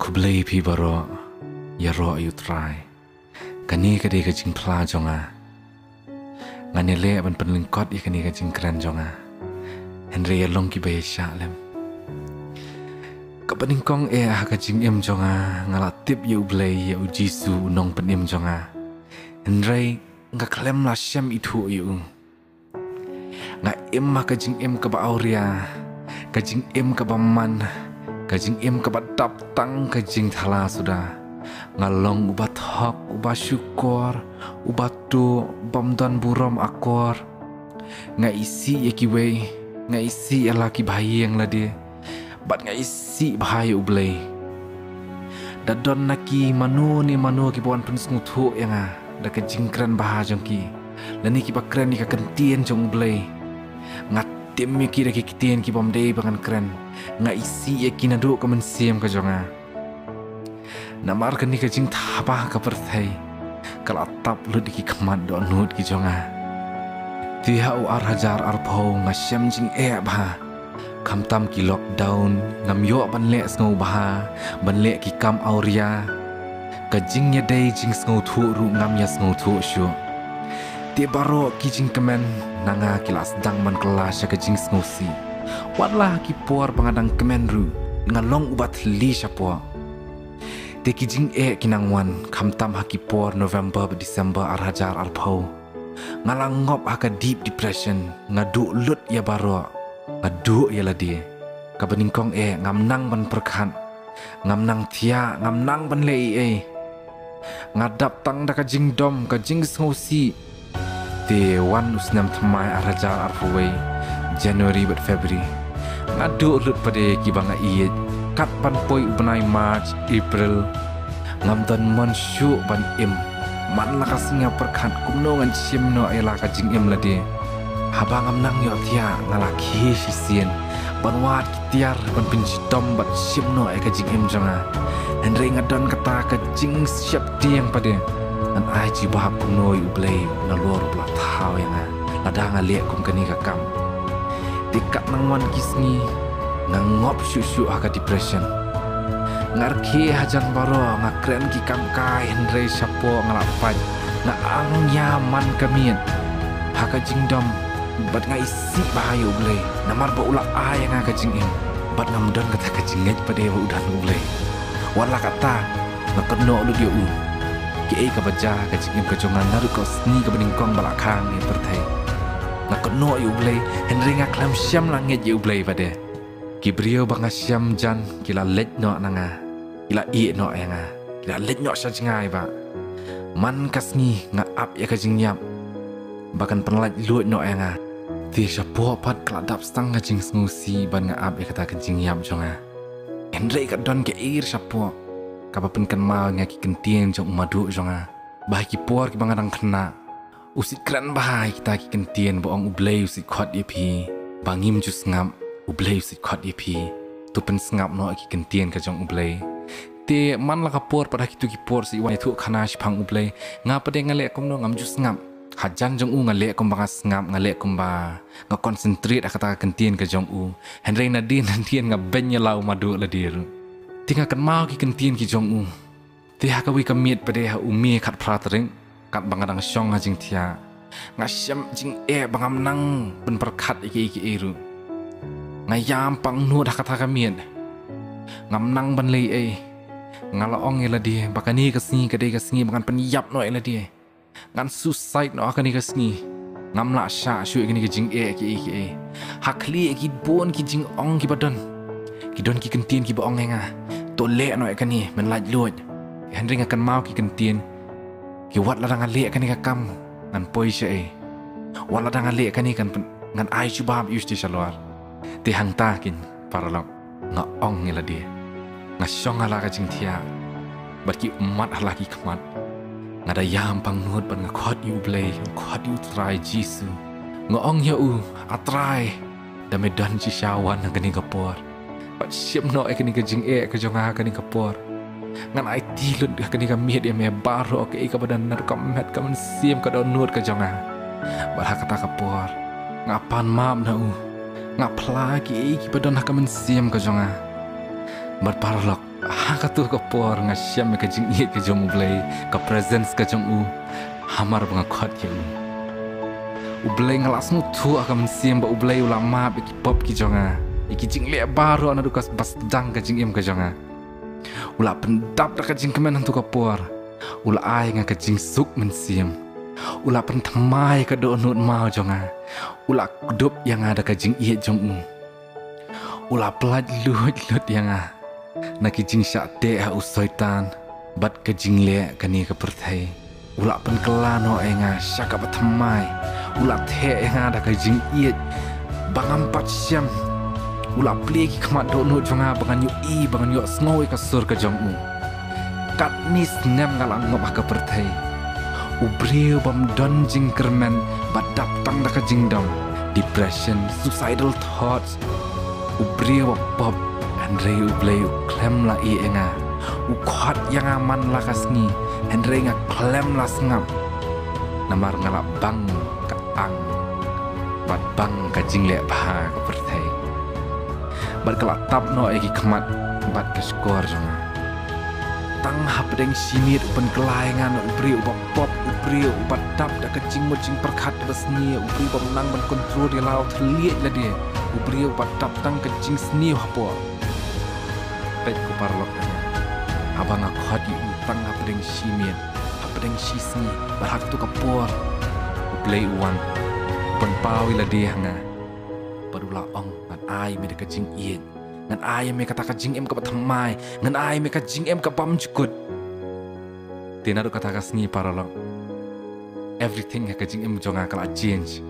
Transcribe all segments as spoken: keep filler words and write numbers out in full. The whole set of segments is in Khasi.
Khublei phi baroh, ïaroh ïa u Trai. Kane ka dei ka jingphla jong nga. Ngan ïaleh ban pynlyngkot ïa kane ka jingkren jong nga. Hynrei ïa long kiba ïaishah lem. Kaba nyngkong eh ha ka jingim jong nga, nga la tip ïa u Blei, ïa u Jisu u nongpynim jong nga. Hynrei nga khlem la shem ithuh ïa u. Nga im ha ka jingim kaba awria, ka jingim kaba man, ka jingim kaba dap tang ka jingthala suda. Nga long uba thok, uba shukor, uba tuh, bym don burom akor. Nga isih ïa kiwei, nga isih ïa la kiba ha ïing lade. Bad nga isih bha ïa u Blei. Da don na ki mano ne mano kiba wan pynsngewthuh ïa nga da ka jingkren bha jong ki, lane kiba kren ïa ka ktien jong u Blei. Nga tim ïa ki da ki ktien kibym dei ba ngan kren. Nga isih ïa ki naduh ka mynsiem ka jong nga. Namar kane ka jingthaba ka pyrthei ka la tap lut ïa ki khmat dohnud ki jong nga. Te ha u ar hajar arphew nga shem jingeh bha. Khamtam ki lockdown, ngam ïoh ban leh sngewbha, ban leh ki kam awria. Ka jingïadei jingsngewthuh ruh ngam ïasngewthuh shuh. Te baroh ki jingkmen na nga ki la sdang ban kylla sha ka jingsngewsih. Wat la ki por ba nga dang kmen ruh, nga long uba thylli shapoh. Te ki jingeh ki nang wan, khamtam ha ki por November bad December ar hajar arphew. Nga la ngop ha ka deep depression, nga duh lut ïa baroh, nga duh ïa lade. Kaba nyngkong eh, ngam nang ban pyrkhat, ngam nang thiah, ngam nang ban leh ei ei. Nga dap tang da ka jingdom, ka jingsngewsih. Te wan u snem thymmai ar hajar arphew wei, January bad February. Nga duh lut pat de kiba nga ïeit, kat ban poi u bnai March, April. Ngam don mon shuh ban im. Man la ka sngi nga pyrkhat kumno ngan shim noh ïa la ka jingim lade. Haba ngam nang ïohthiah nga la khie shisien ban wad ki tiar ban pynshitom bad shim noh ïa ka jingim jong nga. Hynrei nga don kata ka jingsheptieng pat de. Ngan ai jubab kumno ïa u Blei nalor u ba la thaw ïa nga lada nga leh kum kane ka kam. Te kat nang wan ki sngi nga ngop shuh shuh ha ka depression. Nga rkhie hajan baroh, nga kren ki kam kai hynrei shapoh nga la pait. Nga ang ïa man ka miet ha ka jingdom bad nga isih bha ïa u Blei namar ba u la ai ïa nga ka jingim. Bad ngam don kata ka jingngeit pat de ba u don u Blei. Wat la kata nga kynnoh lut ïa u. Kiei kaba jia ha ka jingim ka jong nga naduh ka sngi kaba nyngkong ba la khang ïa pyrthei. Nga kynnoh ïa u Blei, hynrei nga khlem shym la ngeit ïa u Blei pat de. Ki briew ba nga shem jan ki la leit noh na nga, ki la ïeh noh ïa nga, ki la leit noh sha jngai ba. Man ka sngi nga ap ïa ka jingïap ba kan pynlait luid noh ïa nga. Te shapoh pat ka la dap tang ka jingsngewsih ban nga ap ïa kata ka jingïap jong nga. Hynrei ka don ka ei shapoh kaba pynkynmaw ïa nga ki kyntien jong u Maduh jong nga. Ba ha ki por kiba nga dang khynnah, u sait kren bha ïa kita ki kyntien ba ong u Blei u sait khot ïa phi. Ba ngim ju sngap, u Blei u sait khot ïa phi. To pynsngap noh ïa ki kyntien ka jong u Blei. Te man la ka por pat ha kito ki por sait wan ïathuh khana shaphang u Blei, nga pat de nga leh kumno, ngam ju sngap. Hajan jong u nga leh kumba nga sngap, nga leh kumba nga concentrate ha kata ka kyntien ka jong u. Hynrei nadien nadien nga beiñ ïa la u Maduh lade ruh. Te nga kynmaw ki kyntien ki jong u. Te ha kawei ka miet pat de ha u May khatphra tarik, katba nga dang shong ha jingthiah, nga shem jingeh ba ngam nang ban pyrkhat ïa kiei kiei ruh. Nga ïam pangnud ha kata ka miet. Ngam nang ban leh ei. Nga la ong ïa lade ba kane ka sngi ka dei ka sngi ba ngan pynïap noh ïa lade. Ngan suicide noh ha kane ka sngi. Ngam lah shah shuh ïa kane ka jingeh kiei kiei. Ha khlieh ki bun ki jingong kiba don. Ki don ki kyntien kiba ong ïa nga, to leh noh ïa kane, men lait luid. Hynrei nga kynmaw ki kyntien, ki wat lada nga leh kane ka kam ngan poi shaei. Wat lada nga leh kane kan pyn-, ngan ai jubab ïa u shatei shalor. Te hangta keiñ paralok, nga ong ïa lade. Nga shong ha la ka jingthiah bad ki ummat ha la ki khmat. Nga da ïam pangnud bad nga khot ïa u Blei, nga khot ïa u Trai Jisu. Nga ong ïa u, A Trai, da me don shisha, wan ha kane ka por bad shim noh ïa kane ka jingeh ka jong nga ha kane ka por. Ngan aiti lut ha kane ka miet ïa me baroh kaei kaba don naduh ka met ka mynsiem ka dohnud ka jong nga. Bad ha kata ka por nga pan map na u. Nga phla kiei kiba don ha ka mynsiem ka jong nga. Bad paralok, Ha katu ka por nga shem ïa ka jingïeit ka jong U Blei, ka presence ka jong u, hamar ba nga khot ïa u. U Blei, nga la sngewthuh ha ka mynsiem ba U Blei u la map ïa ki pop ki jong nga, ïa ki jingleh baroh naduh ka ba sdang ka jingim ka jong nga. U la pyndap da ka jingkmen hangtu ka por. U la ai nga ka jingsuk mynsiem. U la pynthymmai ka dohnud maw jong nga. U la kdup ïa nga da ka jingïeit jong u. U la pyllait luid lut ïa nga na ki jingshah teh ha u Soitan bad ka jingleh kane ka pyrthei. U la pynkylla noh ïa nga sha kaba thymmai. U la theh ïa nga da ka jingïeit ba ngam pat shem. U la plie ki khmat dohnud jong nga ba ngan ïohi, ba ngan ïohsngew ïa ka sur ka jong u. Katne snem nga la ngop ha ka pyrthei. U briew bym don jingkyrmen, ba dap tang da ka jingdom, depression, suicidal thoughts. U briew ba pop, hynrei U Blei u khlem la ïeh ïa nga. U khot ïa nga man la ka sngi, hynrei nga khlem la sngap. Namar nga la bang ka ang bad bang ka jingleh bha ka pyrthei. Bad ka la tap noh ïa ki khmat bad ka shkor jong nga. Tang hapdeng shi miet u pynkylla ïa nga na u briew uba pop, u briew uba dap da ka jingmut jingpyrkhat kaba sniew, u briew bym nang ban kontrol ïa la u thylliej lade, u briew uba dap tang ka jingsniew hapoh. Peit ko paralok, haba nga khot ïa u tang hapdeng shi miet, hapdeng shi sngi, bad ha katu ka por U Blei u wan, u pynpaw ïa lade ha nga. Bad u la ong, ngan ai ïa me da ka jingïeit, ngan ai ïa me kata ka jingim kaba thymmai, ngan ai ïa me ka jingim ka bymjukut. Te naduh kata ka sngi paralok, everything ha ka jingim jong nga ka la change.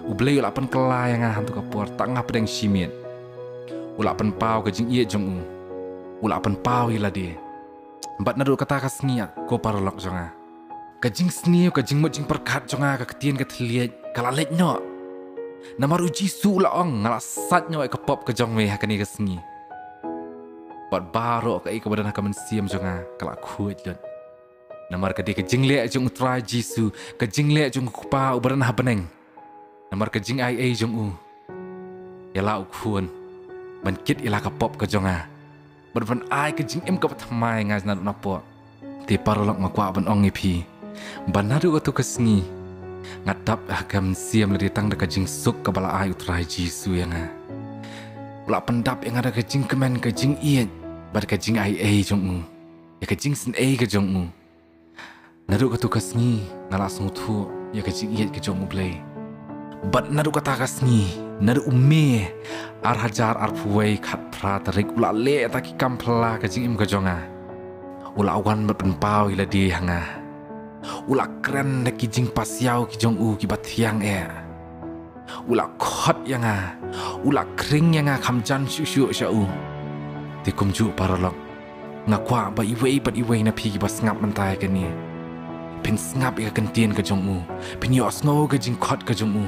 U Blei u la pynkylla ïa nga hangtu ka por tang hapdeng shi miet. U la pynpaw ka jingïeit jong u. U la pynpaw ïa lade. Bad naduh kata ka sngi ko paralok jong nga, ka jingsniew, ka jingmut jingpyrkhat jong nga, ka ktien ka thylliej ka la leit noh. Namar U Jisu u la ong, nga la sait noh ïa ka pop ka jong me ha kane ka sngi. Bad baroh kaei kaba don ha ka mynsiem jong nga ka la khuid lut. Namar ka dei ka jingleh jong U Trai Jisu, ka jingleh jong U Kpa uba don ha bneng. Namar ka jingaiei jong u ïa la u khun ban kit ïa la ka pop ka jong nga, bad ban ai ka jingim kaba thymmai ïa nga naduh napoh. Te paralok, nga kwah ban ong ïa phi ba naduh katu ka sngi nga dap ha ka mynsiem lade tang da ka jingsuk kaba la ai U Trai Jisu ïa nga. U la pyndap ïa nga da ka jingkmen, ka jingïeit bad ka jingaiei jong u, ïa ka jingsngewsih ka jong u. Naduh katu ka sngi nga la sngewthuh ïa ka jingïeit ka jong U Blei. Bad naduh kata ka sngi, naduh u May ar hajar arphew wei, khatphra tarik, u la leh ïa kita ki kam phylla ka jingim ka jong nga. U la wan bad pynpaw ïa lade ha nga. U la kren da ki jingpasiaw ki jong u kiba thiang eh. U la khot ïa nga, u la khring ïa nga kham jan shuh shuh sha u. Te kumjuh paralok, nga kwah ba iwei pa iwei na phi kiba sngap mynta ïa kane, phin sngap ïa ka ktien ka jong u, phin ïohsngew ka jingkhot ka jong u.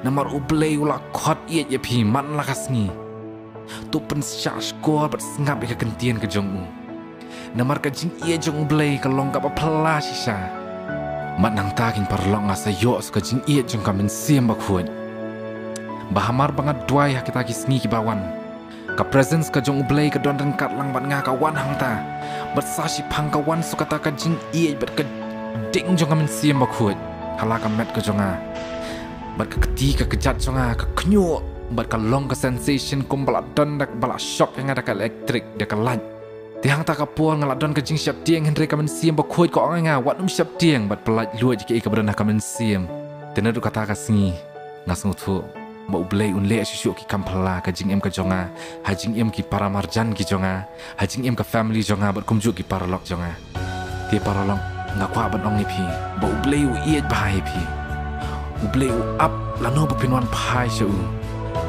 Namar U Blei u la khot ïeit ïa phi man la ka sngi. To pynshah shkor bad sngap ïa ka ktien ka jong u. Namar ka jingïeit jong U Blei ka long kaba phylla shisha. Bad nangta ki paralok, nga sa ïoh sa ka jingïeit jong ka Mynsiem Bakhuid, ba hamar ba nga duwai ha kita ki sngi kiba wan, ka presence ka jong U Blei ka don ryngkat lang bad nga, ka wan hangta. Bad sa shiphang ka wan sa kata ka jingïeit bad ka ding jong ka Mynsiem Bakhuid ha la ka met ka jong nga. Bad ka kti ka kjat jong nga ka khñiuh, bad ka long ka sensation kumba la don da, ba la shock ïa nga da ka electric, da ka light. Te hangta ka por nga la don ka jingsheptieng, hynrei ka Mynsiem Bakhuid ka ong ïa nga, wat nym sheptieng bad pyllait luid ïa kaei kaba don ha ka mynsiem. Te naduh kata ka sngi nga sngewthuh ba U Blei un leh shuh shuh ki kam phylla ha ka jingim ka jong nga, ha jingim ki paramarjan ki jong nga, ha jingim ka family jong nga bad kumjuh ki paralok jong nga. Te paralok, nga kwah ban ong ïa phi ba U Blei u ïeit bha ïa phi. U Blei u ap lano ba phin wan phai sha u.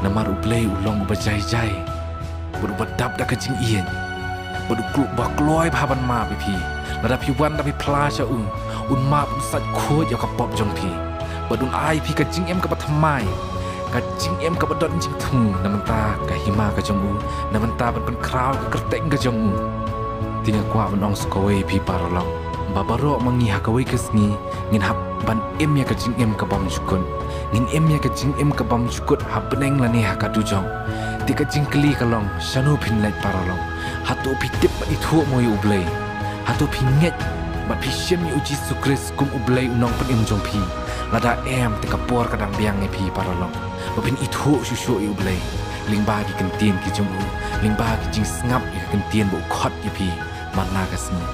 Namar U Blei u long uba jai jai, bad uba dap da ka jingïeit, bad u kloi, uba kloi bha ban map ïa phi. Lada phi wan, da phi phla sha u, un map, un sait khuid ïa ka pop jong phi, bad un ai phi ka jingim kaba thymmai, ka jingim kaba don jingthmu na bynta ka hima ka jong u, na bynta ban pynkhraw ka kyrteng ka jong u. Te nga kwah ban ong sa kawei ïa phi paralok, ba baroh ma ngi ha kawei ka sngi ngin hap ban im ïa ka jingim ka bymjukut. Ngin im ïa ka jingim ka bymjukut ha bneng lane ha ka dujok. Te ka jingkylli ka long, shano phin leit paralok? Hato phi tip bad ithuh mo ïa U Blei? Hato phi ngeit bad phi shim ïa U Jisu Khrist kum U Blei U Nongpynim jong phi? Lada em, te ka por ka dang biang ïa phi paralok ba phin ithuh shuh shuh ïa U Blei lyngba ki ktien ki jong u, lyngba ki jingsngap ïa ka ktien ba u khot ïa phi man la ka sngi.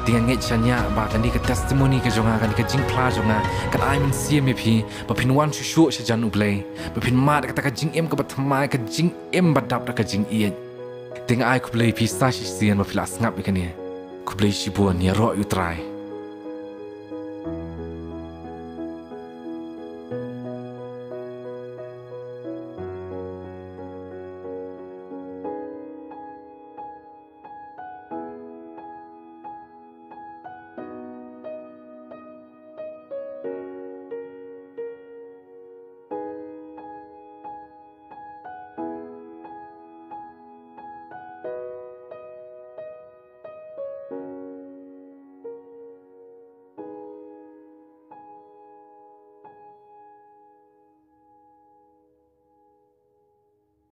Te nga ngeit shaniah ba kane ka testimony ka jong nga, kane ka jingphla jong nga, kan ai mynsiem ïa phi ba phin wan shuh shuh sha jan U Blei, ba phin mad kata ka jingim kaba thymmai, ka jingim ba dap da ka jingïeit. Te nga ai khublei ïa phi sa shisien ba phi la sngap ïa kane. Khublei shibun, ïaroh ïa U Trai.